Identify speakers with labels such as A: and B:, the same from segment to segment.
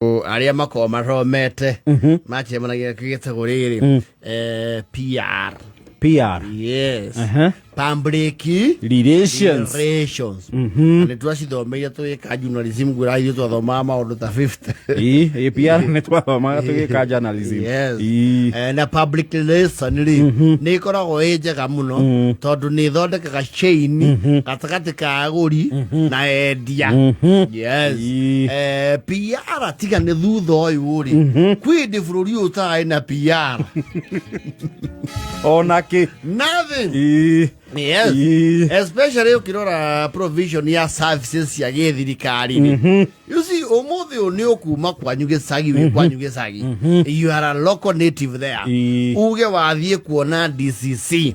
A: Arĩa makoragwo mathomete macemanagia gĩtagwo rĩrĩ PR.
B: PR.
A: Yes.
B: Aha.
A: Public
B: Relations.
A: Relations. Na nĩ twacithomeire tũgĩka journalism, ngwĩra ithuĩ twathomaga maũndũ ta 50.
B: Ĩ PR nĩ twathomaga tũgĩka journalism.
A: Yes.
B: Ĩ.
A: Na public relation rĩ, nĩ ĩkoragwo ĩ njega mũno tondũ nĩ ĩthondekaga chain gatagatĩ ka agũri na endia. Yes.
B: Ĩ.
A: PR tiga nĩ thutha ũyũ rĩ, kwĩ hĩndĩ bũrũri ũyũ ũtarĩ na PR.
B: Ona kĩ.
A: Nothing.
B: Ĩ.
A: Yes.
B: Ĩ.
A: Especially ũkĩrora provision ya services cia gĩthirikari rĩ, you see, ũmũthĩ ũyũ nĩ ũkuma kwanyu gĩcagi, wĩ kwanyu gĩcagi, you are a local native there,
B: Ĩ.
A: uge wathiĩ kuona DCC.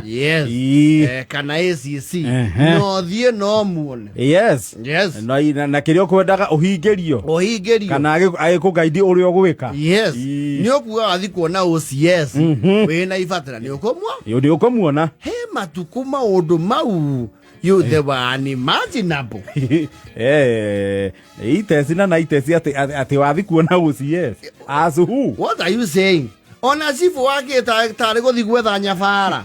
A: Yes.
B: Ĩ.
A: Kana ACC. No thiĩ no muone. Yes.
B: Na kĩrĩa ũkwendaga ũhingĩrio.
A: Ũhingĩrio.
B: Kana agĩkũgaidi ũrĩa ũgwĩka.
A: Yes.
B: Ĩ.
A: Nĩ ũkuga wathiĩ kuona OCS wĩna ibatara, nĩ ũkũmwa.
B: Nĩ ũkũmuona.
A: He matukũ maũndũ mau you they were unimaginable.
B: Iteci na iteci atĩ wathi kuona OCS as who?
A: What are you saying? Ona cibu wake tarĩ gũthiĩ gwetha nyabara.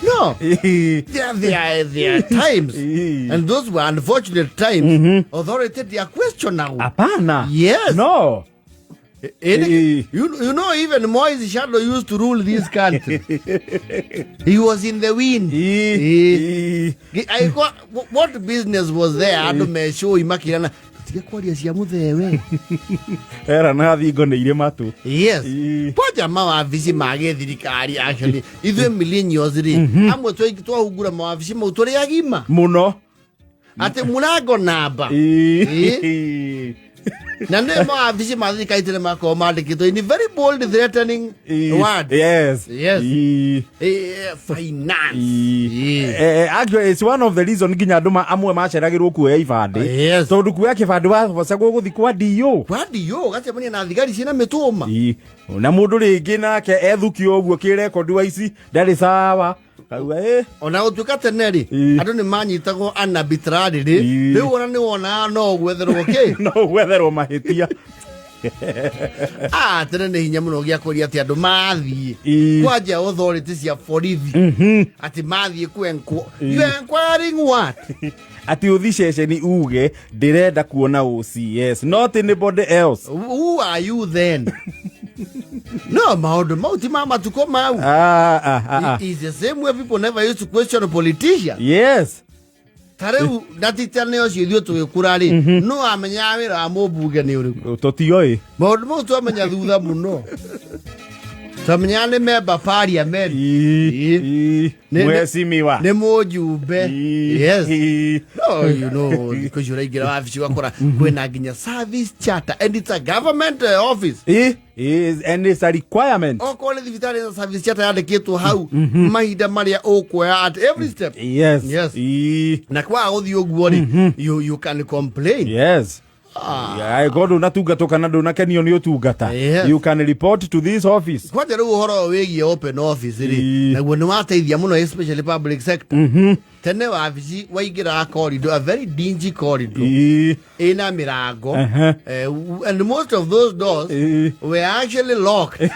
A: No, there are times, and those were unfortunate times, authority they are questionable.
B: Hapana.
A: Yes.
B: No.
A: You know, even Moi's shadow used to rule this country. He was in the wind. What business was there? Andũ mecũi makirana tige kwaria cia mũthewe.
B: Era na thingo nĩ irĩ matũ.
A: Yes. Kwanja mawabici ma gĩthirikari, actually ithuĩ millennials rĩ, amwe twahungura mawabici mau tũrĩ agima.
B: Mũno.
A: Atĩ mũrango namba na nĩ mawabici ma thirikari tene makoragwo mandĩkĩtwo in very bold, threatening word. Yes. Finance.
B: Actually, it's one of the reason nginya andũ amwe maceragĩrwo kuoya ibandĩ. Tondũ kuoya kĩbandĩ wabocagwo gũthi kwa DO.
A: Kwandi yo ũgacemania na thigari ciĩna mĩtũma.
B: Na mũndũ rĩngĩ nake ethukio ũguo kĩrekondi wa ici ndarĩ sawa kauga ĩ.
A: Ona gũtuĩka tene rĩ, andũ nĩ manyitagwo arbitrarily rĩ, rĩu ona nĩ wonaga no gwetherwo kĩ.
B: No gwetherwo mahĩtia.
A: Ah, tene nĩ hinya mũno gĩa kũria atĩ andũ mathiĩ kwanja authority cia borithi atĩ mathiĩ ku you are inquiring what?
B: Atĩ ũthi ceceni uge ndĩrenda kuona OCS, not anybody else.
A: Who are you then? No, maũndũ mau ti ma matukũ mau.
B: Ah, ah, ah, ah.
A: Is the same way people never used to question politicians. Ta rĩu na ti tene ũcio ithuĩ tũgĩkũra rĩ, no amenyaga wĩra wa mũmbunge nĩ ũrĩkũ?
B: Tũtioĩ.
A: Maũndũ mau twamenya thutha mũno. Twamenyaga nĩ member parliament.
B: Mheshimiwa.
A: Nĩ mũjumbe. Yes. No, thikũ ici ũraingĩra wabici ũgakora kwĩna nginya service charter, and it's a government office.
B: And it's a requirement.
A: Okorwo nĩ thibitarĩ na service charter yandĩkĩtwo hau mahinda marĩa ũkuoya at every step. Yes. Na kwaga gũthiĩ ũguo rĩ, you can complain.
B: Angĩkorwo ndũnatungatwo kana ndũnakenio nĩ ũtungata, you can report to this office.
A: Kwanja rĩu ũhoro ũyũ wĩgiĩ open office rĩ, naguo nĩ wateithia mũno, especially public sector. Tene wabici waingĩraga corridor, a very dingy corridor, ĩna mĩrango, and most of those doors were actually locked.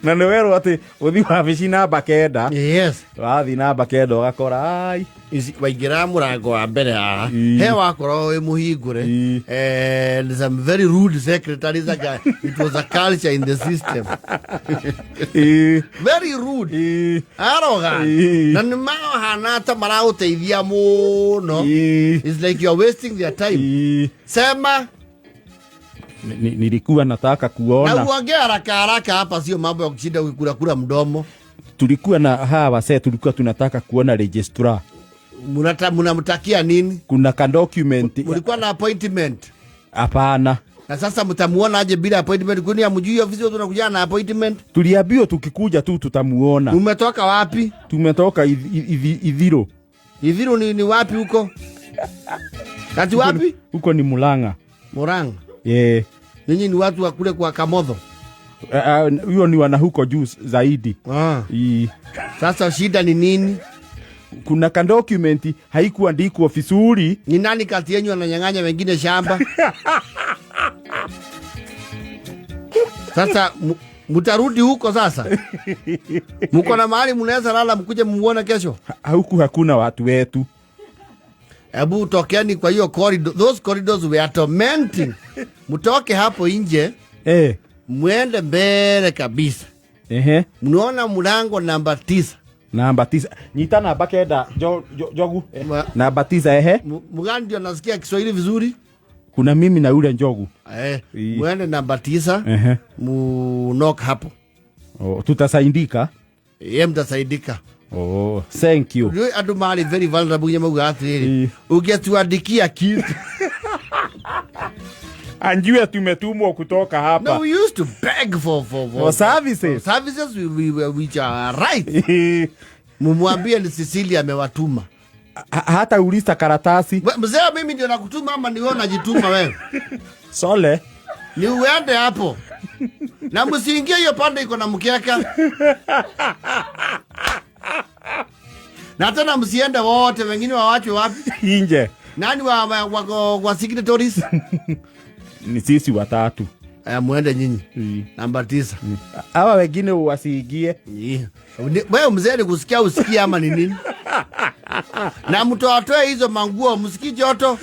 B: Na nĩ werwo atĩ ũthi wabici namba 9. Wathiĩ namba 9 ũgakora ai.
A: Waingĩraga mũrango wa mbere haha, he wakorwo wĩ mũhingũre. And some very rude secretaries, it was a culture in the system. Very rude, arrogant, na nĩ mahana ta maragũteithia mũno. It's like you are wasting their time. Sema.
B: Nilikuwa nataka kuona.
A: Na uongee haraka haraka, hapa sio mambo ya kushinda ukikula kula mdomo.
B: Tulikuwa na hawa wasee, tulikuwa tunataka kuona registrar.
A: Mnamtakia nini?
B: Kuna ka document.
A: Mulikuwa na appointment?
B: Hapana.
A: Na sasa mtamuona aje bila appointment? Kwani hamjui ofisi watu wanakuja na appointment?
B: Tuliambiwa tukikuja tu tutamuona.
A: Umetoka wapi?
B: Tumetoka Ithiro.
A: Ithiru ni wapi huko? Kati wapi?
B: Huko ni Murang'a.
A: Murang'a.
B: Yeah.
A: Ninyi ni watu wa kule kwa Kamotho.
B: Huyo ni wana huko juu zaidi. Ii.
A: Sasa shida ni nini?
B: Kuna kadokumenti haikuandikwa vizuri.
A: Ni nani kati yenyu ananyang'anya wengine shamba? Sasa mutarudi huko sasa? Muko na mahali mnaweza lala mkuje muone kesho?
B: Huku hakuna watu wetu.
A: Hebu tokeni kwa hiyo corridor. Those corridors were tormenting. Mtoke hapo nje, mwende mbele kabisa. Mnaona mlango namba 9.
B: Namba 9. Nyita namba 9, Njogu. Namba 9, ehe.
A: Mgani ndio anasikia Kiswahili vizuri?
B: Kuna mimi na yule Njogu.
A: Mwende namba 9, mu knock hapo.
B: Oh, tutasaidika.
A: Yeye mtasaidika.
B: Oh, thank you.
A: Rĩu andũ marĩ very vulnerable nginya maugaga atĩrĩrĩ, ũngĩatuandikia kitu.
B: Anjue tumetumwa kutoka hapa.
A: No, we used to beg
B: for services.
A: For services which are right. Mumwambie ni Cecilia amewatuma.
B: Hata ulista karatasi.
A: Mzee, mimi ndio nakutuma ama ni wewe unajituma wewe?
B: Sole.
A: Ni uende hapo. Na msiingie hiyo pande iko na mkeka. Na tena msiende wote, wengine waachwe wapi?
B: Nje.
A: Nani wa signatories?
B: Ni sisi watatu.
A: Muende nyinyi. Namba 9.
B: Hawa wengine wasiingie.
A: Wewe mzee ni kusikia usikie ama ni nini? Na mtu atoe hizo manguo, msikii joto.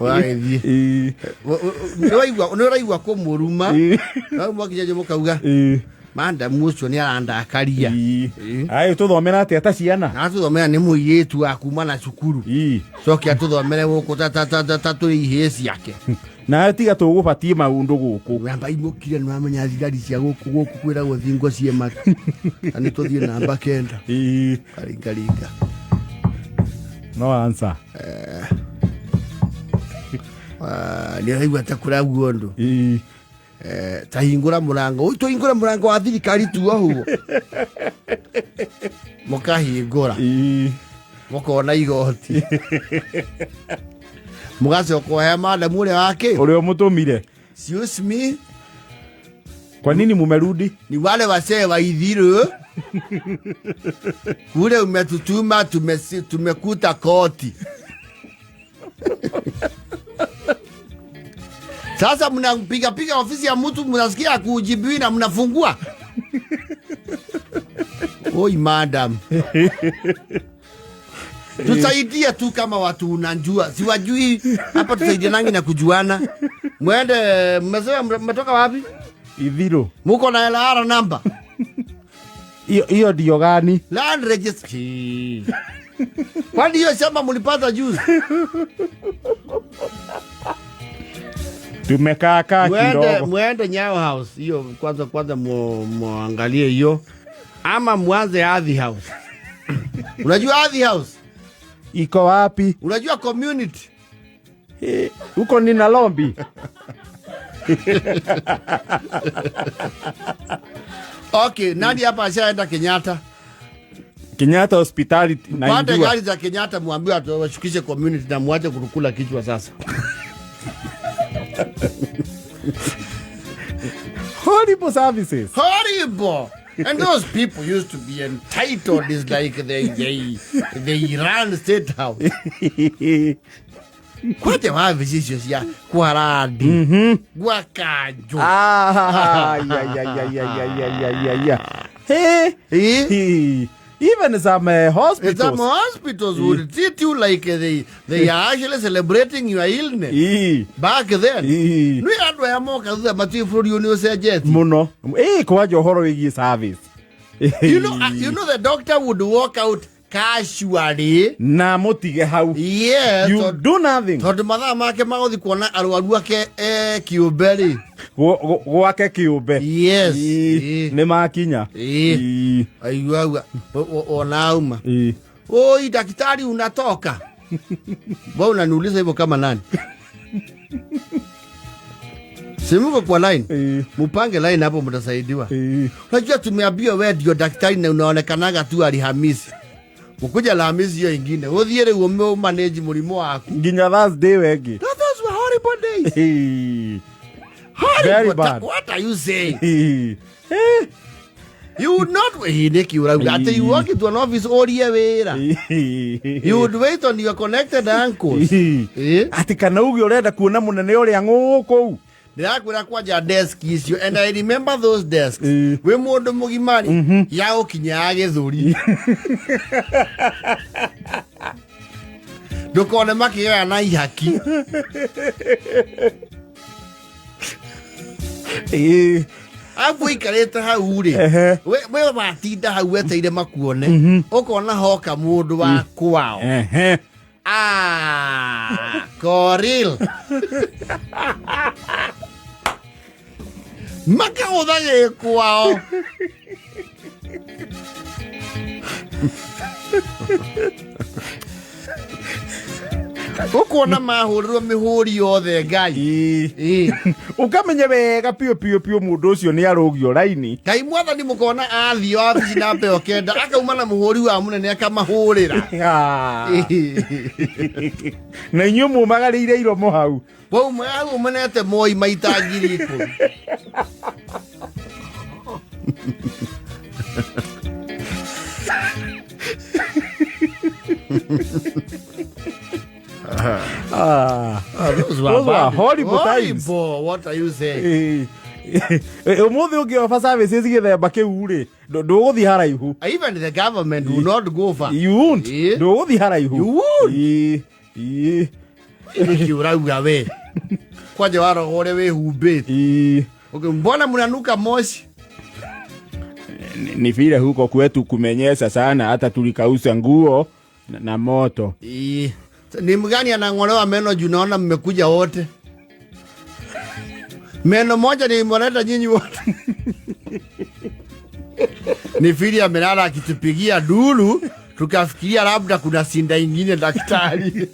A: Waithie. Nĩũraigua kũmũruma. No mwakinya nje mũkauga, Madam ũcio nĩ arandakaria.
B: Ayo tũthomera atĩa ta ciana?
A: Na tũthomera nĩ mũirĩtu wa kuma na cukuru. Coke atũthomere gũkũ ta tũrĩ ihĩĩ ciake.
B: Na tiga tũgũbatie maũndũ gũkũ.
A: Wamba imũkire nĩ wamenya thigari cia gũkũ, gũkũ kwĩragwo thingo ciĩ matu. Na nĩ tũthiĩ namba 9. Karingaringa.
B: No answer.
A: Nĩ ũraigua ta kũraguo ũndũ. Ta hingũra mũrango. Ui, tũhingũre mũrango wa thirikari tu o ũguo. Mũkahingũra. Mũkona igoti. Mũgacoka ũhe madam ũrĩa wake.
B: Ũrĩa ũmũtũmire.
A: Excuse me.
B: Kwa nini mumerudi?
A: Ni wale wasee wa Ithiru. Kule umetutuma, tumekuta koti. Sasa mnapiga piga ofisi ya mtu, mnasikia kujibiwi na mnafungua. Oi madam. Tusaidie tu kama watu unajua. Siwajui hapa, tusaidie nangi na kujuana. Mwende, mmesema mmetoka wapi?
B: Ithiru.
A: Muko na LR number.
B: Hiyo ndio gani?
A: Land registry. Kwani hiyo shamba mlipata juzi?
B: Tumekaa kaa kidogo.
A: Mwende Nyayo House. Hiyo kwanza muangalie hiyo. Ama muanze Ardhi House. Unajua Ardhi House?
B: Iko wapi?
A: Unajua community?
B: Huko ni Nairobi.
A: Okay, nani hapa ashaenda Kenyatta?
B: Kenyatta hospitali
A: Pande
B: naijua.
A: gari za Kenyatta muambiwe washukishe community na muache kukula kichwa sasa.
B: Horrible services.
A: Horrible. And those people used to be entitled. It's like they run State House. Kwate wapi sisi cia kwarandi. Gwa kanjo.
B: Ya, ya, ya, ya, ya, ya, ya, ya, ya. Hey.
A: Eh?
B: Hey. Even some hospitals.
A: Some hospitals would treat you like they are actually celebrating your illness. Back then. Nĩ andũ aya moka thutha matiũĩ bũrũri ũyũ nĩ ũcenjetie.
B: Mũno. Kwanja ũhoro wĩgiĩ service.
A: You know the doctor would walk out casually.
B: Na mũtige hau.
A: Yes,
B: You do nothing.
A: Tondũ mathaa make ma gũthiĩ kuona arwaru ake, kĩũmbe rĩ.
B: Gwake kĩũmbe.
A: Yes.
B: Nĩ makinya.
A: Aigua, aigua. Ona auma. Oi, daktari unatoka. Wewe unaniuliza hivyo kama nani? Si mko kwa line? Mupange line hapo mtasaidiwa. Unajua tumeambiwa wewe ndio daktari na unaonekanaga tu Alhamisi. Ukuja Alhamisi hiyo ingine. Uthiĩ rĩu ũmanage mũrimũ waku.
B: Nginya Thursday wengi.
A: No, those were horrible days. Horrible.
B: Very bad.
A: What are you saying? You would not. Ĩ, nĩkĩ ũrauga atĩ you walk into an office ũrie wĩra? You would wait on your connected uncles. Ĩ.
B: Atä kana uge å renda kuona må nene å rä a ngå kå u.
A: Ndĩrakwĩra kwanja desk icio, and I remember those desks.
B: Ĩ.
A: Wĩ mũndũ mũgima rĩ, ya gũkinya gĩthũri, ndũkone makĩgaya na ihaki. Abu ikarĩte hau rĩ, we watinda hau weteire makuone, ũkona hoka mũndũ wa kwao. Ah, Koril. Makagũtha gĩ kwao. Ũkuona mahũrĩrwo mĩhũri yothe Ngai. Ĩ.
B: Ũkamenye wega piũ piũ piũ mũndũ ũcio nĩ arũgio raini.
A: Ngai mwathani, mũkona athiĩ wabici namba ĩyo 9, akauma na mũhũri wa mũnene akamahũrĩra.
B: Ah. Na inyuĩ mumagarĩire iromo hau.
A: Wauma hau ũmenete moi maita 10,000.
B: Ah.
A: Ah, those were
B: Those were
A: bad.
B: horrible times.
A: Horrible. What are you saying?
B: Ũmũthĩ ũngĩoba services gĩthemba kĩu rĩ, ndũgũthiĩ haraihu.
A: Even the government will not go far.
B: You won't.
A: Ĩ.
B: Ndũgũthiĩ haraihu.
A: You won't.
B: Ĩ, ĩ,
A: Nĩkĩ ũrauga we? Kwanja waroga ũrĩa wĩhumbĩte.
B: Ĩ.
A: Okay, mbona mnanuka moshi?
B: Ni vile huko kwetu kumenyesha sana hata tulikausa nguo na moto.
A: Ĩ. Ni mgani anang'olewa meno juu naona mmekuja wote? Meno moja ni mnaleta nyinyi wote. Ni vile amelala akitupigia dulu, tukafikiria labda kuna sinda ingine daktari.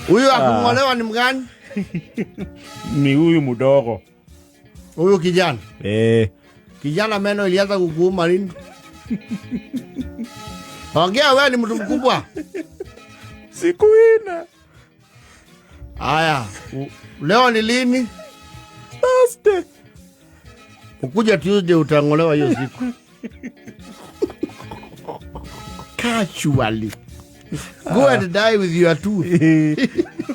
A: Huyu akung'olewa ni mgani?
B: Ni huyu mdogo.
A: Huyu kijana.
B: Eh.
A: Kijana, meno ilianza kukuuma lini? Ongea, wewe ni mtu mkubwa.
B: Siku 4.
A: Haya, leo ni lini?
B: Thursday.
A: Ukuja Tuesday utang'olewa hiyo siku. Casually. Go and die with your tooth.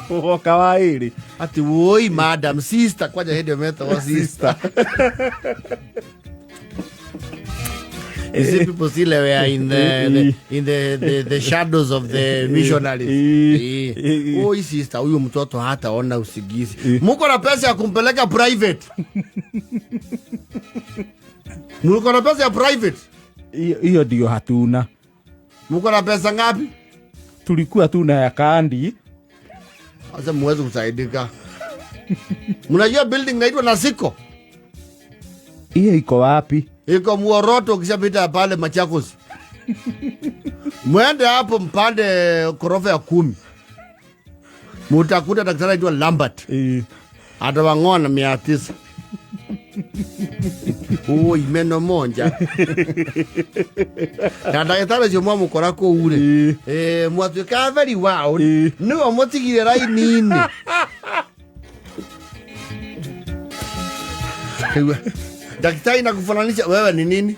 B: Woka wa ĩrĩ.
A: Ati woi madam sister, kwanja hĩndĩ ĩyo metagwo sister. You see, people still were in the shadows of the missionaries. Oi sister, huyu mtoto hataona usingizi. Muko na pesa ya kumpeleka private? Muko na pesa ya private?
B: Hiyo ndio hatuna.
A: Muko na pesa ngapi?
B: Tulikuwa tuna ya kandi.
A: Sasa muweze kusaidika. Mnajua building inaitwa Nasiko?
B: Hiyo iko wapi?
A: Iko Muoroto, ukishapita pale Machakos. Mwende hapo mpande korofa ya 10. Mutakuta daktari anaitwa Lambert. Atawang'oa na 900. Oi, meno monja. Na ndagĩtarĩ ũcio mwamũkora kũu rĩ, mwatuĩkaga very wild. Nĩwe mũtigire raini-inĩ. Kaiwa, daktari na kufananisha wewe ni nini?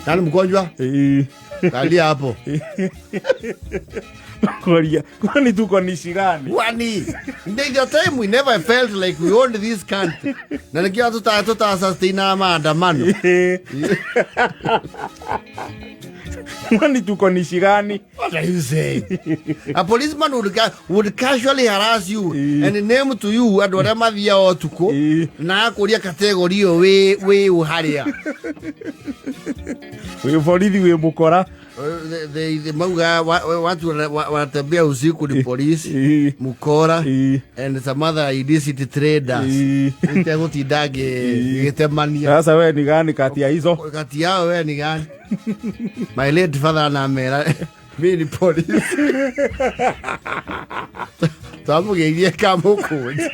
A: Nani mgonjwa? Kalia hapo.
B: Koria, kwani tuko ni shigani?
A: Kwani the time we never felt like we owned this country. Na nikiwa tuta sustain maandamano.
B: Kwani tuko ni shigani?
A: What are you saying? A policeman would casually harass you and name to you andũ arĩa mathiaga ũtukũ na akũria category ĩyo wĩ ũharĩa.
B: Wĩ borithi wĩ mũkora.
A: Mauga watu wanatembea usiku ni polisi, mukora and some other illicit traders. Itegũtinda ngĩtemania.
B: Sasa we ni gani kati ya hizo?
A: Kati yao we ni gani? My late father anamera mimi ni polisi. Twamũgeithie kamũkũnji.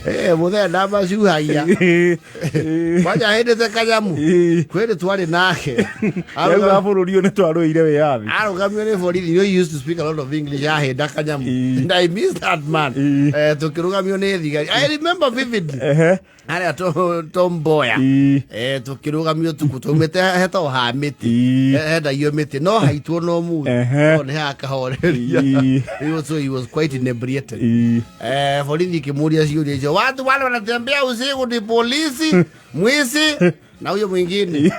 A: Mũthee ndamacuhagia kwanja hĩndĩte kanyamu kwĩrĩ twarĩ nake.
B: Rĩu bũrũri ũyũ nĩ twarũĩire wĩyathi.
A: Arũgamio nĩ borithi. You know, he used to speak a lot of English ahĩnda kanyamu. And I miss that man. Tũkĩrũgamio nĩ thigari, I remember vividly, harĩa Tom Mboya. Tũkĩrũgamio tuku twaumĩte hetagwo ha mĩtĩ. Hendagio mĩtĩ no haitwo no mũndũ no nĩ hakahoreria. He was quite inebriated. Borithi ikĩmũria ciũria icio, watu wale wanatembea usiku ni polisi, mwizi na huyo mwingine,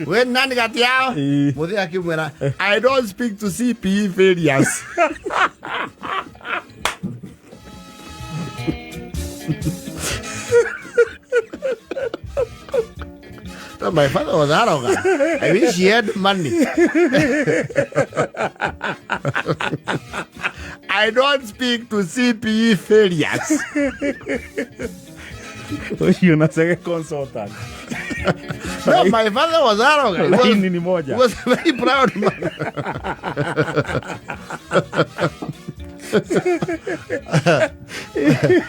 A: we ni nani kati yao? Mũthee akĩmwĩra, "I don't speak to CPE failures." No, my father was arrogant. I wish he had money. "I don't speak to CPE failures."
B: Ũcio na Chege consultant.
A: No, my father was arrogant.
B: Laini ni moja.
A: He was a very proud man.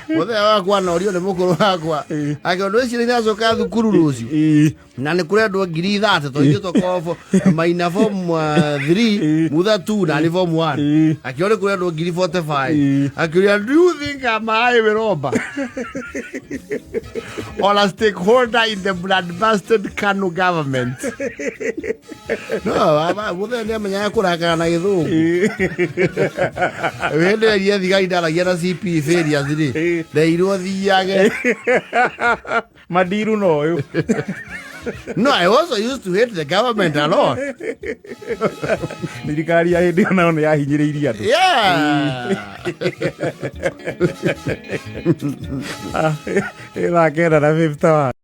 A: Mũthenya wakwa norio nĩ mũkũrũ wakwa akĩona ũcio nĩ thukuru rũciũ na nĩ kũrendwo 30,000 tondũ ithuĩ tũkoragwo maina form 3, mutha 2 na nĩ form 1. Akĩona nĩ kũrendwo 45,000. Akĩũria, "Do you think I'm a highway robber or a stakeholder in the blood bastard Kanu government?" No baba mũthenya nĩ amenyaga kũrakara na gĩthũngũ. Hĩndĩ ĩrĩa iria thigari ndaragia na CP failures rĩ, ndeirwo thiage.
B: Madiru no ũyũ.
A: No, I also used to hate the government a lot.
B: Thirikari ya hĩndĩ ĩyo nayo nĩ yahinyĩrĩirie andũ. Thaa 9:51.